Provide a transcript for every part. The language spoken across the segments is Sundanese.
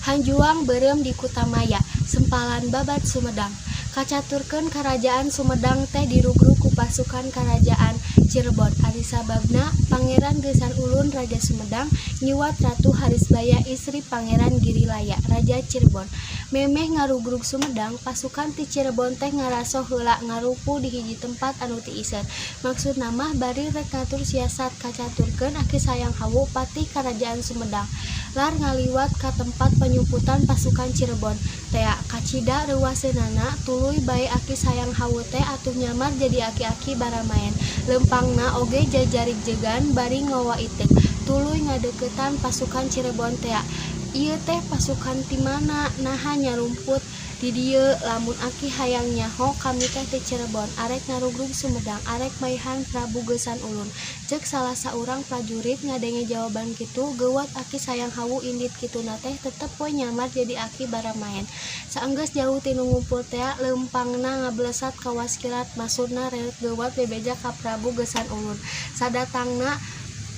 Hanjuang beureum di Kutamaya, sempalan Babad Sumedang. Kacaturkeun Karajaan Sumedang teh dirugrug ku pasukan Karajaan Cirebon. Ari sababna, Pangeran Geusan Ulun Raja Sumedang nyiwat Ratu Harisbaya, istri Pangeran Girilaya, Raja Cirebon. Memeh ngarugrug Sumedang, pasukan ti Cirebon teh ngaraso heula, ngarumpul di hiji tempat anu tiiseun. Maksudna mah bari rek ngatur siasat. Kacaturkeun Aki Sayang Hawu, patih Karajaan Sumedang, lar ngaliwat ka tempat panyumputan pasukan Cirebon tea. Kacida reuwaseunana, tuluy bae Aki Sayang Hawu teh atuh nyamar jadi aki-aki baramaen. Leumpangna oge jajarigjegan bari ngawa iteuk. Tuluy ngadeuketan pasukan Cirebon tea. "Ieu teh pasukan ti mana, naha nyarumput di dieu?" "Lamun Aki hayang nyaho, kami teh ti Cirebon, arek ngarugrug Sumedang, arek maehan Prabu Geusan Ulun," ceuk salah saurang prajurit. Ngadenge jawaban kitu, geuwat Aki Sayang Hawu indit kituna teh tetep we nyamar jadi aki baramaen. Saenggeus jauh ti nu ngumpul tea, leumpangna ngablesat kawas kilat, maksudna rek geuwat bebeja ka Prabu Geusan Ulun. Sadatangna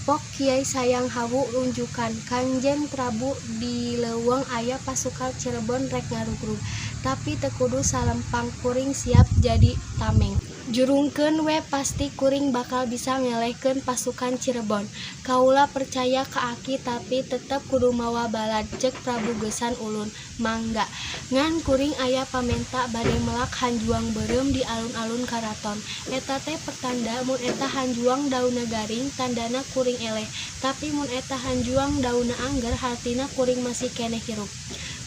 pok Kyai Sayang Hawu unjukan, "Kanjeng Prabu, di leuweung aya pasukan Cirebon rek ngarugrug, tapi teu kudu salempang, kuring siap jadi tameng. Jurungkeun we, pasti kuring bakal bisa ngelehkeun pasukan Cirebon." "Kaula percaya ka Aki, tapi tetep kudu mawa balad," ceuk Prabu Geusan Ulun. "Mangga, ngan kuring aya pamenta, bade melak hanjuang beureum di alun-alun karaton. Eta teh pertanda mun eta hanjuang daunna garing, tandana kuring eleh, tapi mun eta hanjuang daunna angger, hartina kuring masih keneh hirup."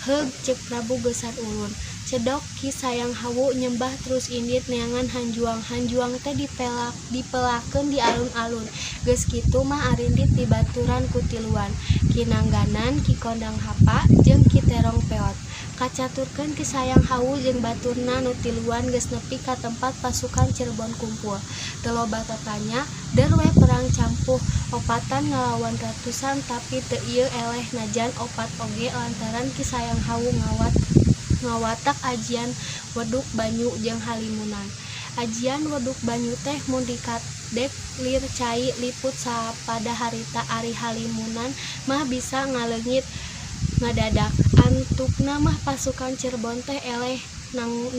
"Heug," ceuk Prabu Geusan Ulun. Cedok Ki Sayang Hawu nyembah terus indit neangan hanjuang. Hanjuang teh dipelakeun di alun-alun. Geus kitu mah arindit dibaturan ku tiluan, Ki Nangganan, Ki Kondang Hapa, jeung Ki Terong Peot. Kacaturkeun Ki Sayang Hawu jeung baturna nu tiluan geus nepi ka tempat pasukan Cirebon kumpul. Teu loba tatanya, der we perang campuh, opatan ngalawan ratusan, tapi teu ieu eleh najan opat oge lantaran Ki Sayang Hawu ngawatak ajian Weduk Banyu jeung Halimunan. Ajian Weduk Banyu teh mun dikadek lir cai liput sapada harita, ari Halimunan mah bisa ngaleungit ngadadak. Antukna mah pasukan Cirebon teh eleh,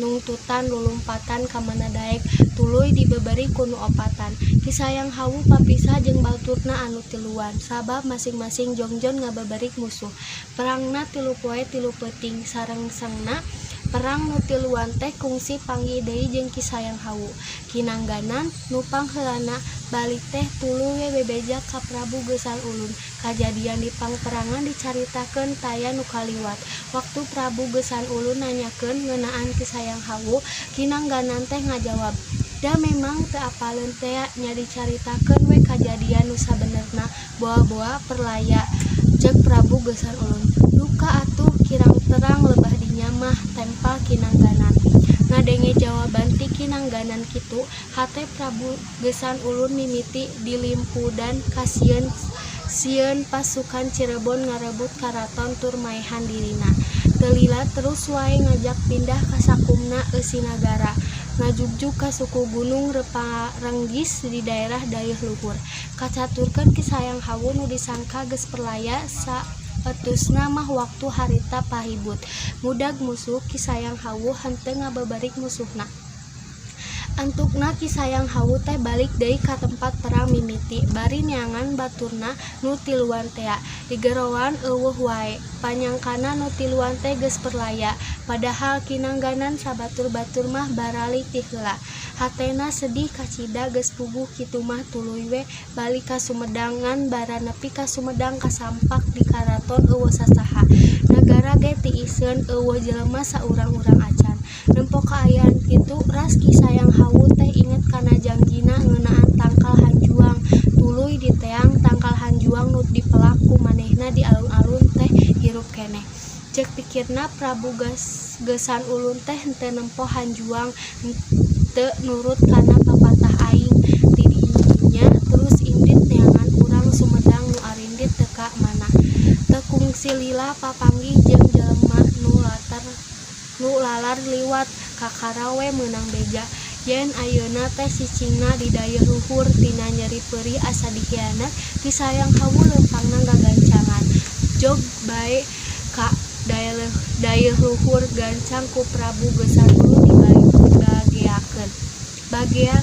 nungtutan lulumpatan ka mana daek, tuluy dibeberi ku nu opatan. Ki Sayang Hawu papisah jeung baturna anu tiluan, sabab masing-masing jongjon ngabeberik musuh. Perangna 3 poe 3 peuting sarengsengna. Perang nu tiluan teh kungsi panggih deui jeung Ki Sayang Hawu. Ki Nangganan nu pangheulana balik teh tuluy we bebeja ka Prabu Geusan Ulun. Kajadian di pangperangan dicaritakeun, taya nu kaliwat. Waktu Prabu Geusan Ulun nanyakeun ngeunaan Ki Sayang Hawu, Ki Nangganan teh ngajawab, "Da memang teu apaleun tea, nya dicaritakeun we kajadian nu sabenerna, boa-boa perlaya," ceuk Prabu Geusan Ulun. "Duka atuh, kirang terang lebah dinya mah," tempal Ki Nangganan. Ngadenge jawaban ti Ki Nangganan kitu, hate Prabu Geusan Ulun mimiti dilimpudan kasieun, sieun pasukan Cirebon ngarebut karaton tur maehan dirina. Teu lila terus wae ngajak pindah ka sakumna eusi nagara, ngajugjug ka suku Gunung Reparenggis di daerah Dayeuh Luhur. Kacaturkeun Ki Sayang Hawu nu disangka geus perlaya saetusna mah waktu harita pahibut ngudag musuh, Ki Sayang Hawu henteu ngabeberik musuhna. Antukna Ki Sayang Hawu teh balik deui ka tempat perang mimiti bari neangan baturna nu tiluan tea. Digeroan euweuh wae. Panyangkana nu tiluan teh geus perlaya, padahal Ki Nangganan sabatur-batur mah baralik ti heula. Hatena sedih kacida. Geus puguh kitu mah tuluy we balik ka Sumedang, ngan bara nepi ka Sumedang kasampak di karaton euweuh sasaha. Nagara ge tiiseun, euweuh jelema saurang-urang acan. Nempo kaayaan kitu, ras Ki Sayang Hawu teh inget kana jangjina ngeunaan tangkal hanjuang. Tuluy diteang, tangkal hanjuang nu dipelak ku manehna di alun-alun teh hirup keneh. Ceuk pikirna, Prabu Geusan Ulun teh henteu nempo hanjuang, henteu nurut kana papatah aing. Ti dinya terus indit neangan urang Sumedang nu arindit teu ka mana. Teu kungsi lila papanggih jeung jelema nu lalar liwat, kakara we meunang beja yen ayeuna teh cicingna di Dayeuh Luhur. Tina nyeri peurih asa dihianat, Ki Sayang Hawu leumpangna gagancangan. Jog bae ka Dayeuhluhur gancang ku Prabu Geusan Ulun dibageakeun. "Bagea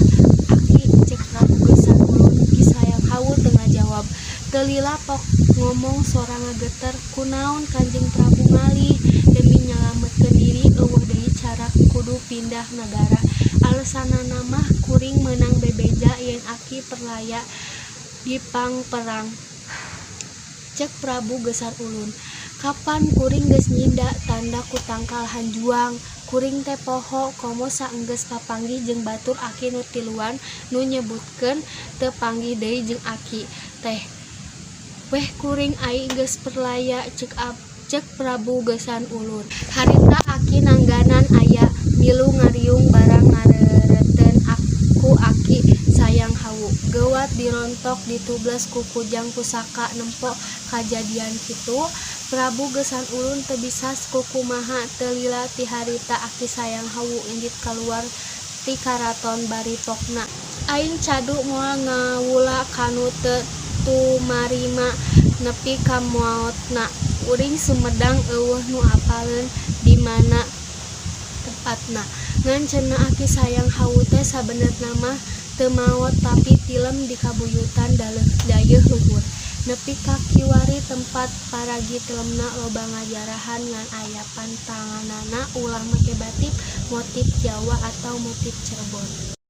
Aki," cek Prabu Geusan Ulun. Ki Sayang Hawu teu ngajawab. Teu lila pok ngomong sora ngageter, "Kunaon Kanjeng Prabu ngalih? Demi nyalametkeun diri euweuh deui cara kudu pindah nagara. Alesanana mah kuring meunang bebeja yen Aki perlaya dipangperang," cek Prabu Geusan Ulun. "Kapan kuring geus nyinda tanda ku tangkal hanjuang? Kuring teh poho komo saenggeus papanggih jeung batur Aki nu tiluan nu nyebutkeun teu panggih deui jeung Aki teh weh kuring ai geus perlaya," cek Prabu Geusan Ulun. "Harita Aki nangganan aya milu ngariung barang ngareureun ku Aki Sayang Hawu. Geuwat dirontok ditubles ku kujang pusaka nempo kajadian kitu?" Prabu Geusan Ulun teu bisa kukumaha. Teu lila ti harita Aki Sayang Hawu indit kaluar ti karaton bari pokna, "Aing cadu moal ngawula ka nu teu tumarima nepi ka maotna." Uring Sumedang euweuh nu apaleun di mana tempatna. Ngan cenah Aki Sayang Hawu teh sabenerna mah teu maot tapi tilem di kabuyutan Dayeuhluhur. Nepi ka kiwari tempat paragi tilemna loba ngajarahan ngan aya pantanganana ulah make batik motif Jawa atawa motif Cirebon.